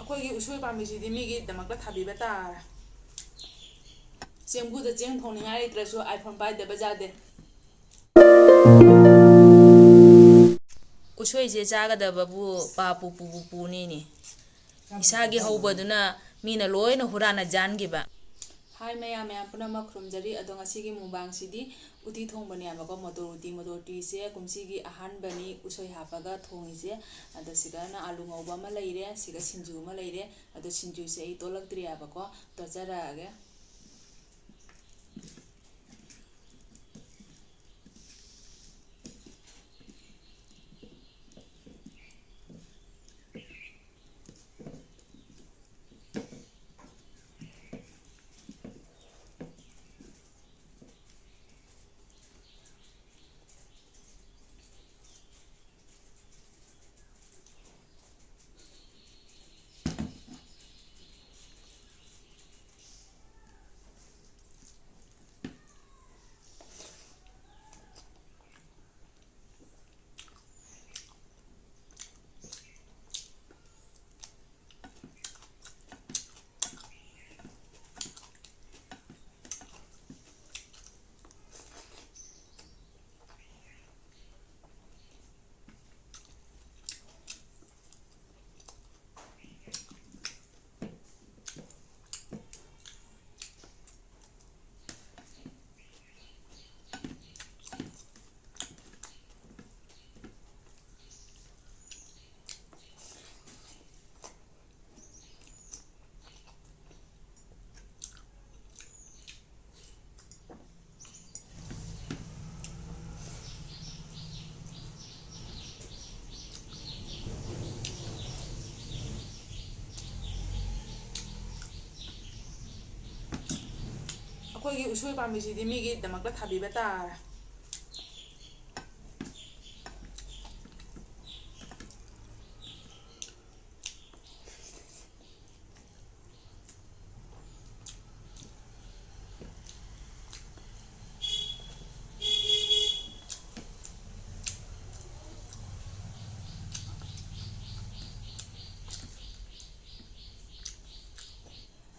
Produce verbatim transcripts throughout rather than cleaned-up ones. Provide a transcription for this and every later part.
ꯑꯩꯈꯣꯏꯒꯤ ꯎꯁꯣꯏ ꯄꯥꯝꯕꯤꯁꯤꯗꯤ ꯃꯤꯒꯤꯗꯃꯛꯇ ꯊꯥꯕꯤꯕ ꯇꯥꯔꯦ꯫ ꯆꯦꯡꯕꯨꯗ ꯆꯦꯡ ꯊꯣꯡꯅꯤꯡꯉꯥꯏ ꯂꯩꯇ꯭ꯔꯁꯨ iPhone ꯄꯥꯏꯗꯕ ꯌꯥꯗꯦ꯫ ꯎꯁꯣꯏꯁꯦ ꯆꯥꯒꯗꯕꯕꯨ ꯄꯥꯄꯨ ꯄꯨꯄꯨ ꯄꯨꯅꯤꯅꯦ꯫ ꯏꯁꯥꯒꯤ ꯍꯧꯕꯗꯨꯅ ꯃꯤꯅ ꯂꯣꯏꯅ ꯍꯨꯔꯥꯟꯅ ꯖꯥꯟꯈꯤꯕ꯫ ꯍꯥꯏ ꯃꯌꯥꯝ, ꯃꯌꯥꯝ ꯄꯨꯝꯅꯃꯛ ꯈꯨꯔꯨꯝꯖꯔꯤ꯫ ꯑꯗꯣ ꯉꯁꯤꯒꯤ ꯃꯨꯛꯕꯥꯡꯁꯤꯗꯤ ꯎꯇꯤ ꯊꯣꯡꯕꯅꯦꯕꯀꯣ, ꯃꯣꯇꯣꯔ ꯎꯇꯤ꯫ ꯃꯣꯇꯣꯔ ꯎꯇꯤꯁꯦ ꯀꯨꯝꯁꯤꯒꯤ ꯑꯍꯥꯟꯕꯅꯤ ꯎꯁꯣꯏ ꯍꯥꯞꯄꯒ ꯊꯣꯡꯉꯤꯁꯦ꯫ ꯑꯗꯣ ꯁꯤꯗꯅ ꯑꯥꯂꯨ ꯉꯧꯕ ꯑꯃ ꯂꯩꯔꯦ, ꯁꯤꯒ ꯁꯤꯡꯖꯨ ꯑꯃ ꯂꯩꯔꯦ꯫ ꯑꯗꯣ ꯁꯤꯡꯖꯨꯁꯦ ꯑꯩ ꯇꯣꯠꯂꯛꯇ꯭ꯔꯤꯑꯕꯀꯣ, ꯇꯣꯠꯆꯔꯛꯑꯒꯦ꯫ ꯑꯩꯈꯣꯏꯒꯤ ꯎꯁꯣꯏ ꯄꯥꯝꯕꯤꯁꯤꯗꯤ ꯃꯤꯒꯤꯗꯃꯛꯇ ꯊꯥꯕꯤꯕ ꯇꯥꯔꯦ꯫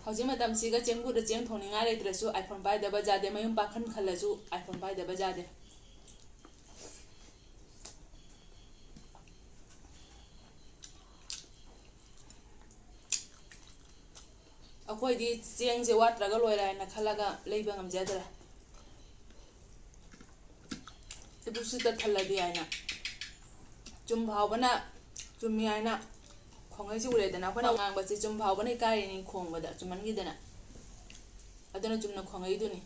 ꯍꯧꯖꯤꯛ ꯃꯇꯝꯁꯤꯒ ꯆꯦꯡꯕꯨꯗ ꯆꯦꯡ ꯊꯣꯡꯅꯤꯡꯉꯥꯏ ꯂꯩꯇ꯭ꯔꯁꯨ iPhone ꯄꯥꯏꯗꯕ ꯌꯥꯗꯦ, ꯃꯌꯨꯝ ꯄꯥꯈꯟ ꯈꯜꯂꯁꯨ iPhone ꯄꯥꯏꯗꯕ ꯌꯥꯗꯦ꯫ ꯑꯩꯈꯣꯏꯗꯤ ꯆꯦꯡꯁꯦ ꯋꯥꯠꯇ꯭ꯔꯒ ꯂꯣꯏꯔꯦ ꯍꯥꯏꯅ ꯈꯜꯂꯒ ꯂꯩꯕ ꯉꯝꯖꯗ꯭ꯔꯦ꯫ ꯏꯕꯨꯛꯁꯤꯗ ꯊꯜꯂꯗꯤ ꯍꯥꯏꯅ꯫ ꯆꯨꯝ ꯐꯥꯎꯕꯅ ꯆꯨꯝꯃꯤ ꯍꯥꯏꯅ ꯈꯣꯡꯉꯩꯁꯤ ꯎꯔꯦꯗꯅ꯫ ꯑꯩꯈꯣꯏꯅ ꯉꯥꯡꯕꯁꯤ ꯆꯨꯝ ꯐꯥꯎꯕꯅ ꯏꯀꯥꯏꯔꯤꯅꯤ ꯈꯣꯡꯕꯗ, ꯆꯨꯝꯃꯟꯈꯤꯗꯅ꯫ ꯑꯗꯨꯅ ꯆꯨꯝꯅ ꯈꯣꯡꯉꯩꯗꯨꯅꯤ꯫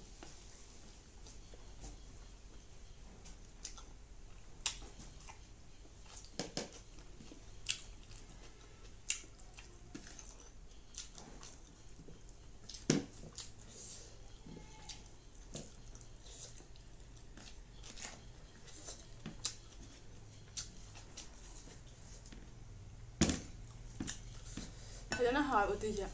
ꯐꯖꯅ ꯍꯥꯎꯋꯦ ꯎꯇꯤꯁꯦ꯫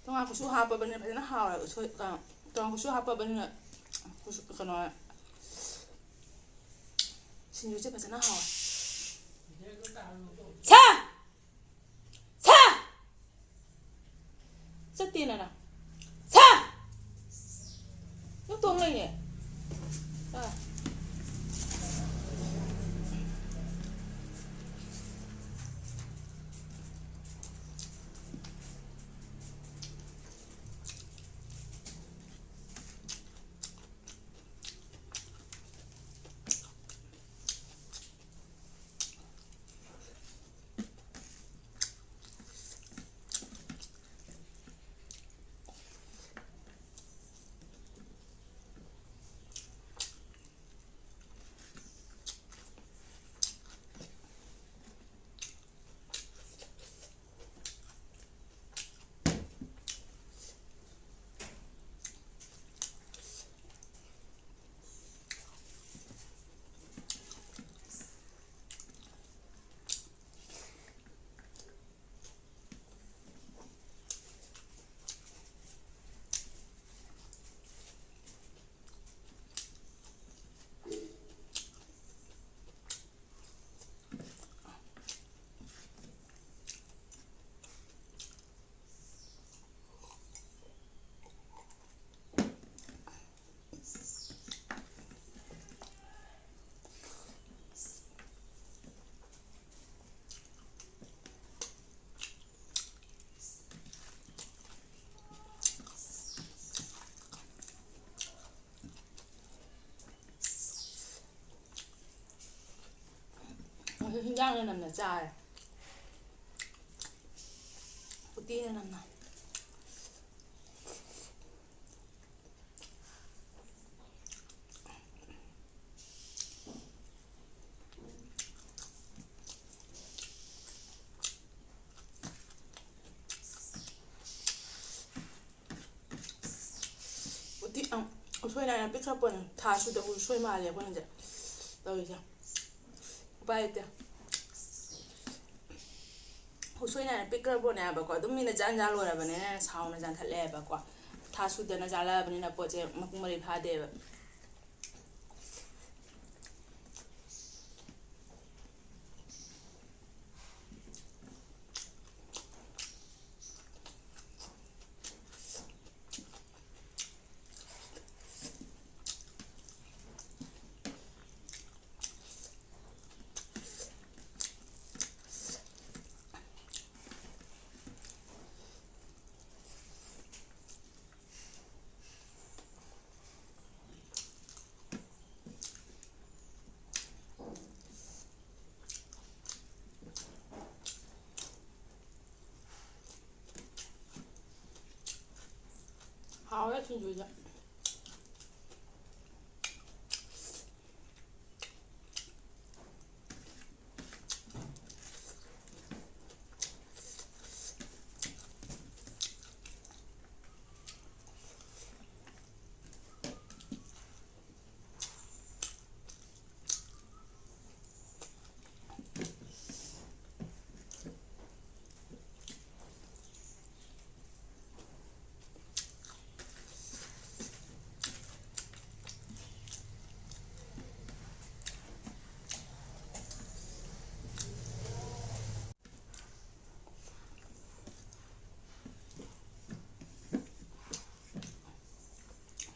ꯇꯣꯉꯥꯟ ꯀꯨꯁꯨ ꯍꯥꯞꯄꯕꯅꯤꯅ ꯐꯖꯅ ꯍꯥꯎꯔꯦ꯫ ꯎꯁꯣꯏ, ꯑ, ꯇꯣꯉꯥꯟ ꯀꯨꯁꯨ ꯍꯥꯞꯄꯕꯅꯤꯅ ꯀꯨꯁꯨ-, ꯀꯩꯅꯣ, ꯁꯤꯡꯖꯨꯁꯦ ꯐꯖꯅ ꯍꯥꯎꯔꯦ꯫ ꯁꯥ! ꯁꯥ! ꯆꯠꯇꯦꯅ ꯅꯪ꯫ ꯁꯥ! ꯅꯪ ꯇꯣꯡ ꯂꯩꯅꯦ꯫ ꯑꯥ꯫ ꯍꯤꯟꯖꯥꯡꯅ ꯅꯝꯅ ꯆꯥꯔꯦ꯫ ꯎꯇꯤꯅ ꯅꯝꯅ꯫ ꯎꯇꯤ, ꯑꯪ, ꯎꯁꯣꯏꯅ ꯌꯥꯝ ꯄꯤꯛꯈ꯭ꯔ ꯄꯣꯠꯅꯤ꯫ ꯊꯥ ꯁꯨꯗꯕ ꯎꯁꯣꯏ ꯃꯥꯜꯂꯦ ꯑꯩꯈꯣꯏꯅꯁꯦ ꯇꯧꯔꯤꯁꯦ꯫ ꯎꯄꯥꯏ ꯂꯩꯇꯦ꯫ ꯎꯁꯣꯏꯅ ꯌꯥꯝ ꯄꯤꯛꯈ꯭ꯔ ꯄꯣꯠꯅꯦ ꯍꯥꯏꯕꯀꯣ꯫ ꯑꯗꯨꯝ ꯃꯤꯅ ꯆꯥꯟ ꯆꯥ ꯂꯣꯏꯔꯕꯅꯤꯅ ꯁꯥꯎꯅ ꯆꯥꯟꯊꯠꯂꯦ ꯍꯥꯏꯕꯀꯣ꯫ ꯊꯥ ꯁꯨꯗꯅ ꯆꯥꯜꯂꯛꯑꯕꯅꯤꯅ ꯄꯣꯠꯁꯦ ꯃꯄꯨꯡ ꯃꯔꯩ ꯐꯥꯗꯦꯕ꯫ ꯍꯥꯎꯔꯦ ꯁꯤꯡꯖꯨꯁꯦ꯫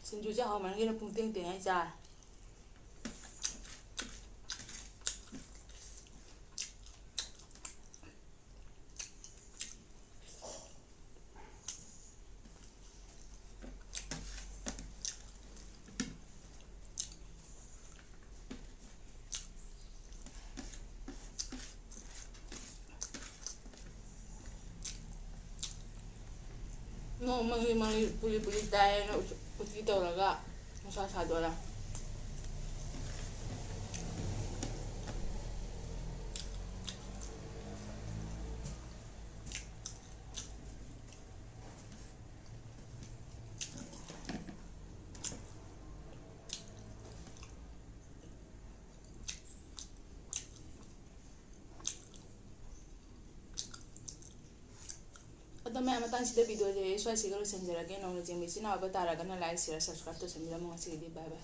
ꯁꯤꯡꯖꯨꯁꯦ ꯍꯥꯎꯃꯟꯒꯤꯅ ꯄꯨꯡ ꯇꯦꯡ ꯇꯦꯡ ꯑꯩ ꯆꯥꯔꯦ꯫ ꯅꯣꯡ ꯃꯪꯂꯤ ꯃꯪꯂꯤ ꯄꯨꯂꯤ ꯄꯨꯂꯤ ꯇꯥꯏꯌꯦꯅ ꯎꯇꯤ ꯇꯧꯔꯒ ꯅꯨꯡꯁꯥ ꯁꯥꯗꯣꯔꯦ꯫ ꯑꯗꯣ ꯃꯌꯥꯝ, ꯃꯇꯥꯡꯁꯤꯗ ꯚꯤꯗꯤꯑꯣꯁꯦ ꯑꯩ ꯁ꯭ꯋꯥꯏꯁꯤꯒ ꯂꯣꯏꯁꯤꯟꯖꯔꯒꯦ꯫ ꯅꯧꯅ ꯆꯦꯟꯕ ꯏꯆꯤꯟ ꯏꯅꯥꯎ ꯑꯣꯏꯕ ꯇꯥꯔꯒꯅ like, share, subscribe ꯇꯧꯁꯟꯕꯤꯔꯝꯃꯣ꯫ ꯉꯁꯤꯒꯤꯗꯤ bye bye꯫